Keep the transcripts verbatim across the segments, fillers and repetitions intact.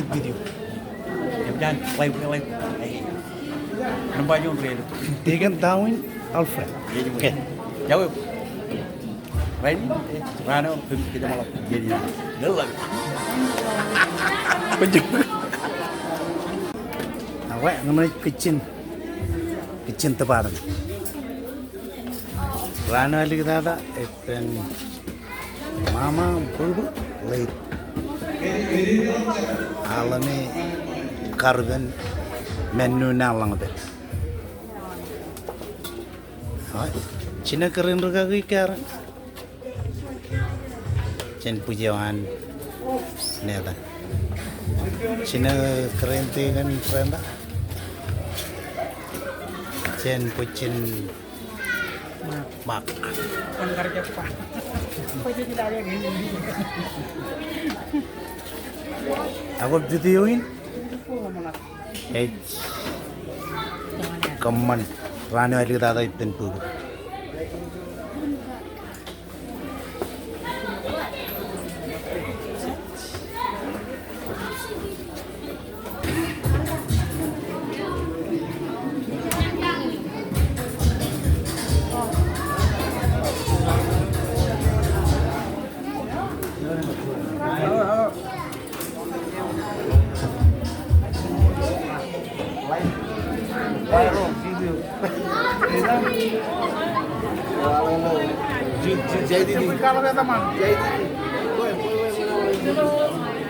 Video. Jab jan, live, live. Hey. Nōṃba juon rej lo. Deacon Darwin Alfred. Okay. Jab. Rainin, eh, raan eo, kōm kōjeṃḷọk. Jab jan. Lelōñ. Bajjek. Ak ñe ej kitchen. Kitchen department. Raan eo āliktata, ippān Mama Bubu, late Alame Karben, men nu na ḷañpet. Jino kōrā in rikaki kōrā. Jān bwij eo an Netan. Jino kōrā in tikōn Brenda. Jān bwijin Mark. Ak video in ej kōṃṃan raan eo āliktata ippān Bubu.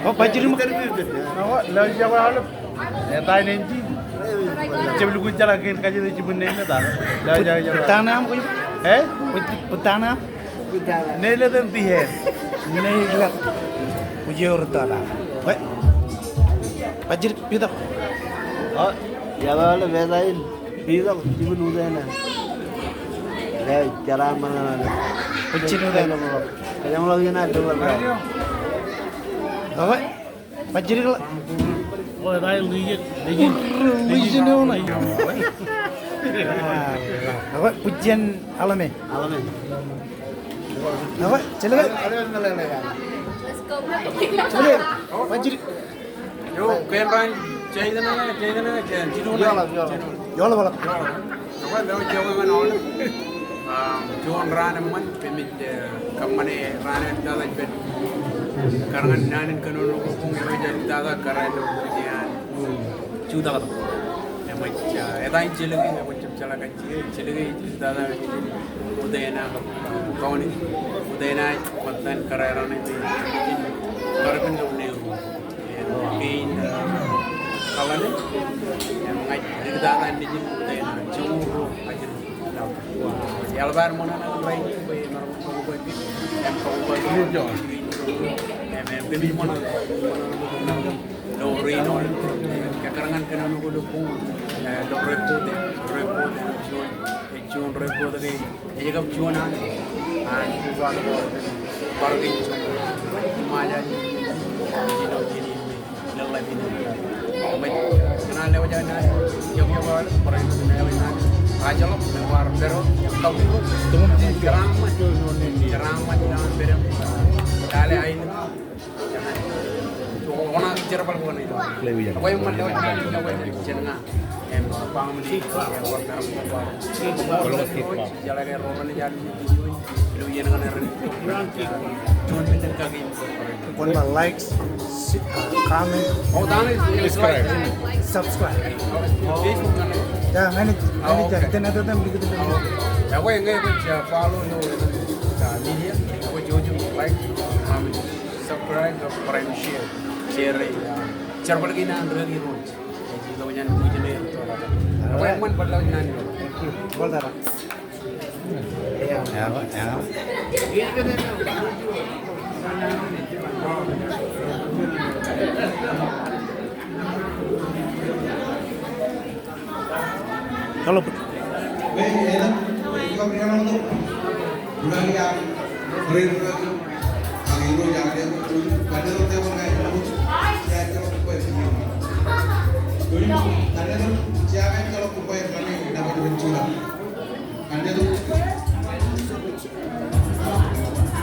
O, bajjek ṃōk. Etan en ji. Jab lukkuun jeḷā kein kajjitōk jibwin neilet. Bōtab ṇe aṃ kwōj? Eh? Bōtab ṇe aṃ? Neilet en ti hen. Neilet. Kwōj ewōr tata. Bwe. Bajjek Pitok. O, iọkwe aolep, etan Pitok, jibwin Utena. Ej jeraaṃṃan ñan aolep. Bwijin Utena. Kōjeṃḷọk. Kōjeṃḷọk iien ad. Bajjek. Bajjek ḷe. O, etan Legion. Legion. Legion eo ṇe. Ak bwijin Alame. Alame. Ak jelōk. Jelōk. Bajjek. Eo, kōn raan, jeitan eo, jeitan eo, jeitan. Jino ṇe. Ioḷap, ioḷap. Ioḷap, ioḷap. Ioḷap. Ak bwe, bwe, jokwe ñan aolep. Um, juon raan eṃṃan, kōmij, eh, kōṃṃane raan in tata ippān kōrā ñan naan in kōnono ko, eo ej tata kōrā ilo bwijin an Jutak tok. Eṃōj, eh, etan Jelōke, eṃōj jab jeḷā kajjitōk, Jelōke ej tata Utena kab, eh, Tony. Utena ej ṃōttan kōrā raṇe ilo bwijin Karben kab Nehru. Kein, eh, Alame, im ña ij dik tata nejin Utena, joñoul ruo ajri. Eḷap ad ṃōṇōṇō rainin bwe emaroñ in kọkkure, im kọkkure, im, im kōmij ṃōṇōṇō ilo rainin, im ekkar ñan kōnono ko ilo boñ, eh, ilo record, record, juon, juon record ke, ej kab juon an, an, bar kein, ṃae jān, ilo, ilo, Kwōn ba like, si-, uh, comment. Oh, subscribe. Subscribe. Oh. Ña, ña ij, ña ij, ah, okay. Iten, iten, iten, iten. Ekwe, ñe kwōj, uh, follow ilo, uh, media, kwōj like, comment, subscribe, bar share. Share, uh, share bar kein an rikaki ro. All right. Thank you. Ṃool tata. Hello.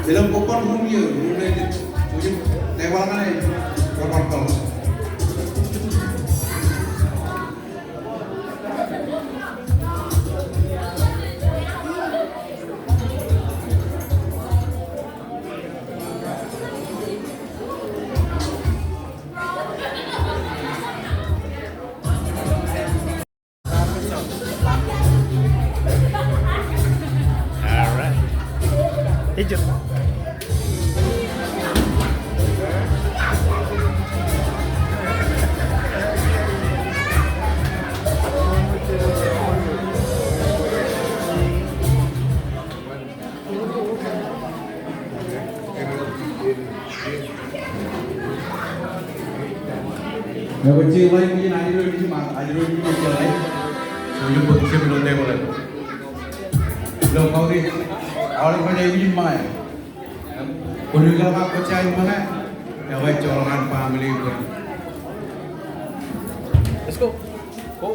Ilo bok eo, ilo bok eo, ilo bok eo. Ejjeḷọk. Ilo kautiej ḷọk, ilo kautiej ḷọk, aolep ro ej ṃōñā. Kwōn ilo kab kwōj jañin ṃōñā, eo ej joḷọk an family bwe. Let's go. Go.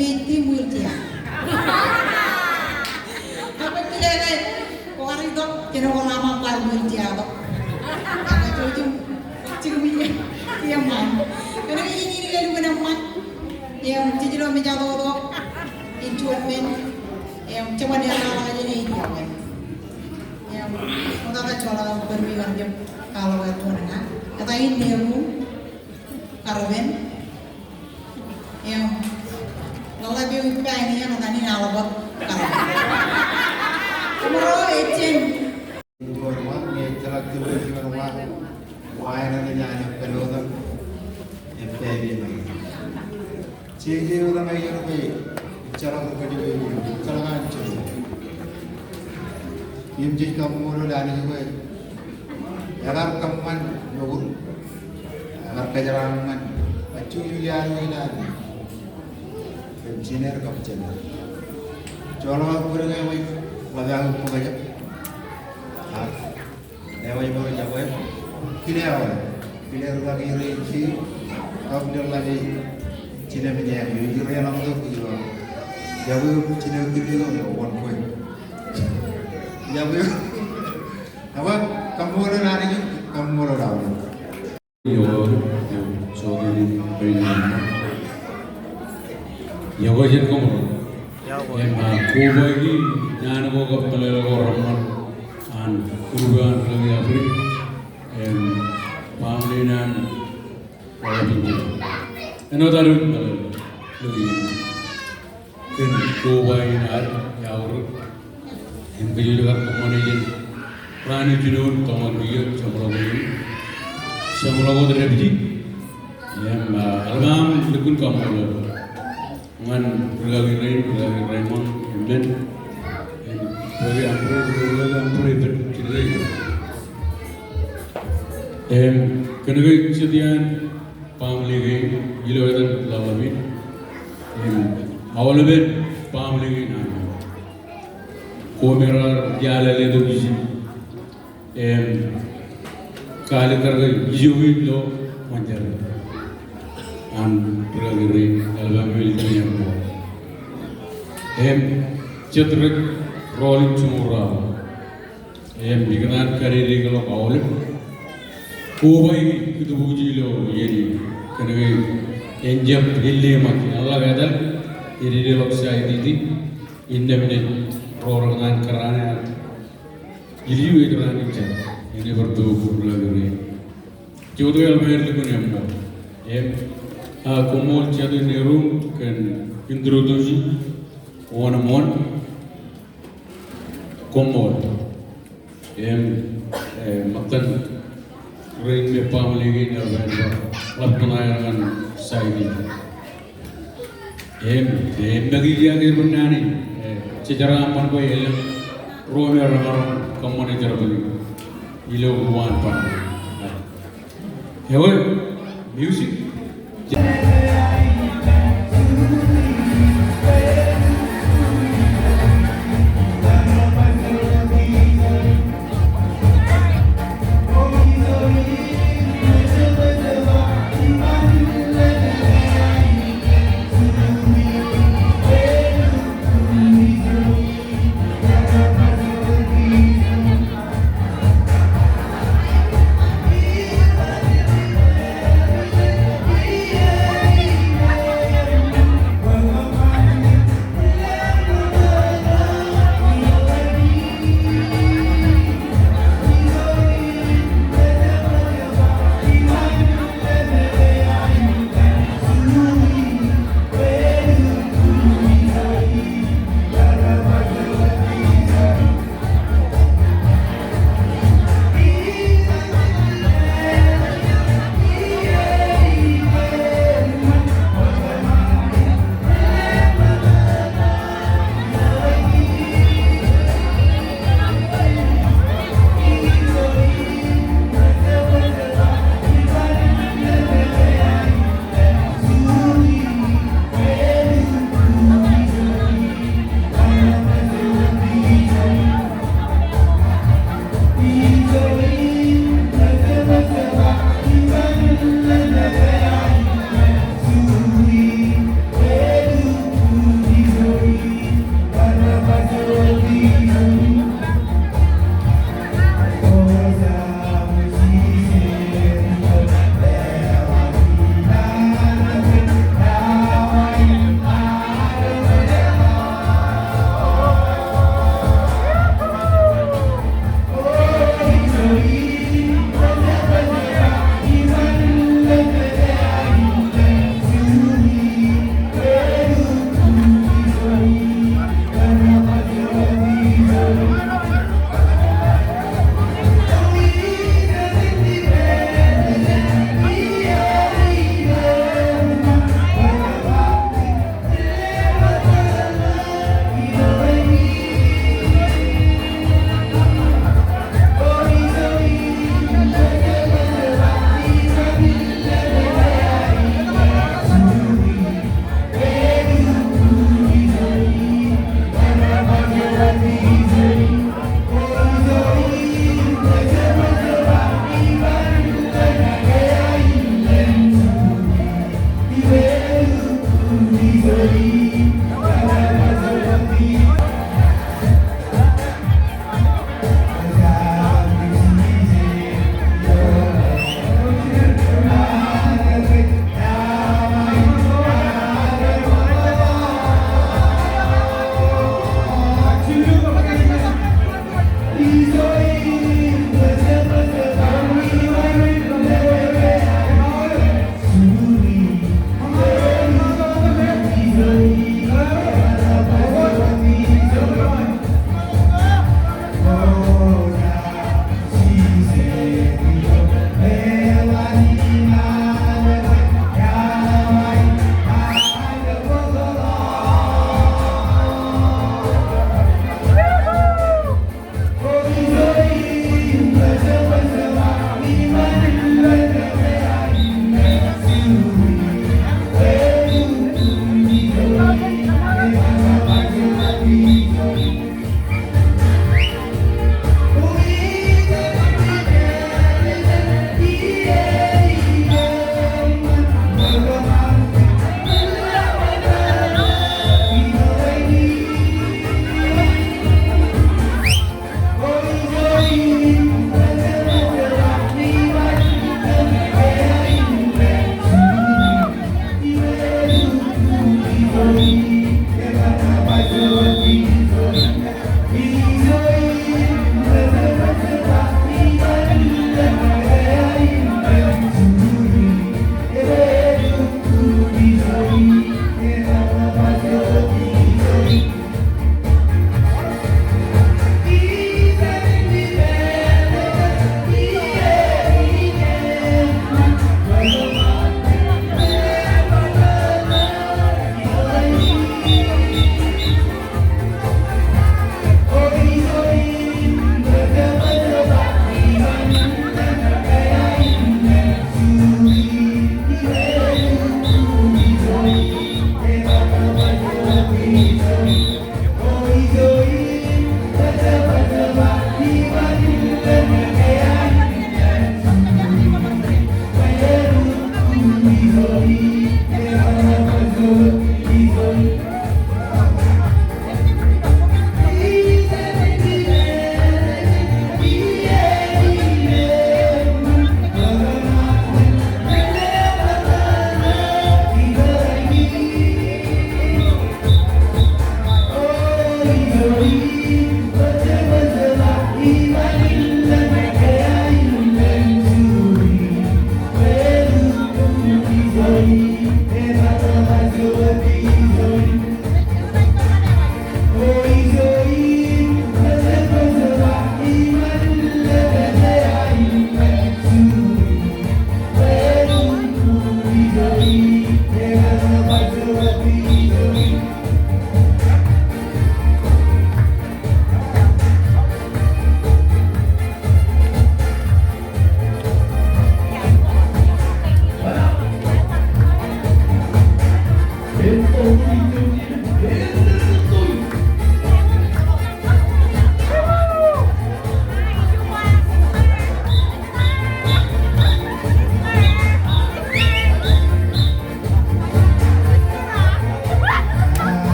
Ej ti ṃwiil tia. Ak bwe ṃwiil tia, kwōj kar itok, kōn ke kwōj ḷak bar ṃwiil tia tok. Ak kwōj jouj im jikin ṃwiil tia eṃṃan. Kōnke ij in ilo lukkuun eṃṃan. Im jej lo mejatoto in juon men. Im jeban eḷḷọk jān ej iọkwe. Im ṃokta ej joḷọk bōd eo ij kar jab kwaḷọk aer juon ña. Eta in Neru Karben. Im ḷōḷḷap eo ippa in iaan etan in Albert Karben. Kōmro ejjen. Wa, ñe ejjeḷọk jiṃor jiṃor wa, wa eṇ eṇ ej an eppeḷọk tok, eppeḷọk tok. Jeje eo ḷọk eo rej ejjeḷọk ri kōjro eo, ejjeḷọk an jero. Im jej kaṃṃoolol Anij bwe ekar kōṃṃan mour, ekar kōjeraaṃṃan, kajjojo iaan eo ilowaan. Kōn jener kab jener. Joḷọk bōd ke ewōr ḷap aō bōk kōjak. Ak ewōr bōd kōjak eo. Kile aolep. Kile rūkaki rein je. Kab ilo ḷap eo. Jinem eo ej ri ḷañtok ilo. Yokwe jinem kile eo eo one point. Yokwe. Ak kaṃṃoolol Anij, kaṃṃoolol aolep. Yokwe, im, soto in, yokwe jān kōṃṃan. Im, a, kobaiki naan ko kab meḷeḷe ko reṃṃan an group eo an Ri-Kaki Abri. Im, baaṃle in an, eo, āinwōt aolep meḷeḷe. Kōn koba in ad, eaorōk. Im kōj kar kōṃṃane jān raan in jinoin tōṃar kiiō, jeṃḷọk wōt, jeṃḷọk wōt deputy. Im, a, eḷap aṃ lukkuun kaṃṃoolol ñan rūkaki rein, rūkaki Raymond, im men. Im rūkaki Ambre, rūkaki Ambre, men, jinoin. Im kōnke jet iaan baaṃle kein ilo etan ḷōḷḷap in. Im aolepen baaṃle kein an. Koṃ raar ialele tok ijin. Im kaalikkar ke ijo kein ilo ṃōn jar an rūkaki rein, eḷap aṃ lukkuun eṃṃool. Im jet rej rọọl in joñoul ruo. Im ikōṇaan kalikkar ḷọk aolep. Kobaiki kōtbuuj ilo iien in. Kōnke en jab elleṃōj, eḷak etal, ededeḷọk side in, innām naaj ro rekōṇaan kōrā ñan ilju ej raan in jar. Enaaj bar pok rūkaki rein. Jet eo eḷap aer lukkuun eṃṃool. Im, a, koṃṃool Jatū Neru kōn introduce wōnṃaanḷọk. Koṃṃool. Im, e, ṃōttan rein me baaṃle kein eḷap aer bar ḷap ñan side in. Im, e, ṃōkaj iaan er naan in, e, jejeraaṃṃan bwe elōñ ro me remaroñ kōṃṃane jerbal in ilo uwaan baaṃle. Ewe, music.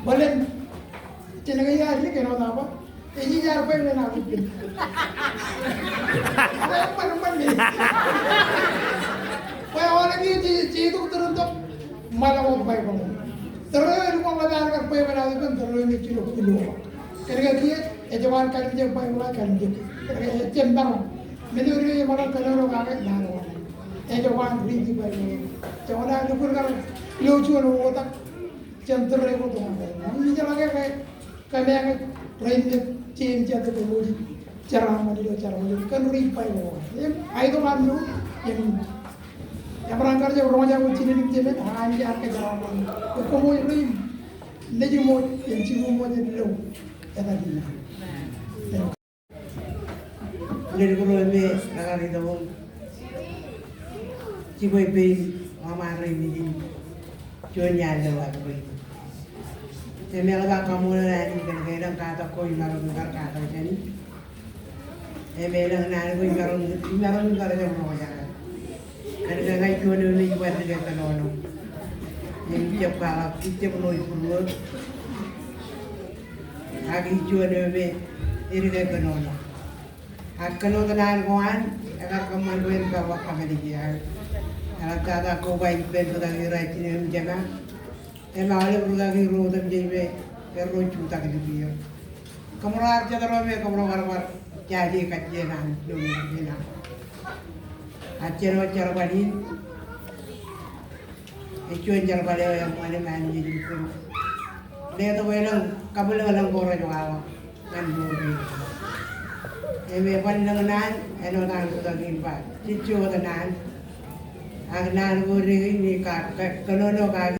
Bōlen, jen ke iar ri kōn ota ba, ej iar bwe ren ak ippān. Bwe eṃṃan, eṃṃan me. Bwe aolep iiō je, je itok tōre in tok, ṃōḷ ḷọk Baibōḷ. Tōre eo elukkuun ḷap ad kar bwebwenato ippān, tōre eo me jilok ilo. Kōn ke kiiō, ejjab an kalimjek Baibōḷ, kalimjek. Kōn ke ejjab maroñ. Men eo rej maroñ kōnono kake naan ko an. Ejjab an riiti Baibōḷ. Jekdọọn lukkuun kar ilo juon oktak jān tōre ko tok. Im ijeḷā ke ke kōmeañ rein me jein jatū kōmwōj jeraaṃṃan ilo jerbal in kōn riiti Baibōḷ. Im aetok an lo im emaroñ kar jab roñjake jinein im jemān, ak Anij ear kōjeraaṃṃan kōmwōj rein nejimwōj im jibwimwōj ilo etan in. Ledik ro me rekar itok im jibwe pein ṃōṃaan rein nejin juon iaan lewaj rein. Im eḷap aō kaṃṃoolol Anij kōn ke elōñ katak ko imaroñ in kar katak jān e. Im elōñ naan ko imaroñ, imaroñ in kar jab roñjake. Kōn ke ña ij juon eo me ij bar dike kōnono. Im ij jab kwaḷọk, ij jab ḷooj būruō. Ak ij juon eo me edike kōnono. Ak kōn wōt naan ko an, ekar kōṃṃan bwe en peḷḷọk kōmālij eō. Eḷap tata ko ba ippān bōtaki ro jinen im jema. Im aolep rūkaki ro otemjej me erro jutak ḷọk ippān. Kōmro ar jet ro me kōmro kar bar jaje kajjien an ilo men in. Ak jān wōt jerbal in, ej juon jerbal eo eṃṃan im Anij ej lukkuun letok elōñ kabwilōñlōñ ko rej waḷọk ñan mour kein. Im eban lōñ naan āinwōt an bōtaki in ba, jejjo wōt naan. Ak naan ko dike in ij kar kōnono kake.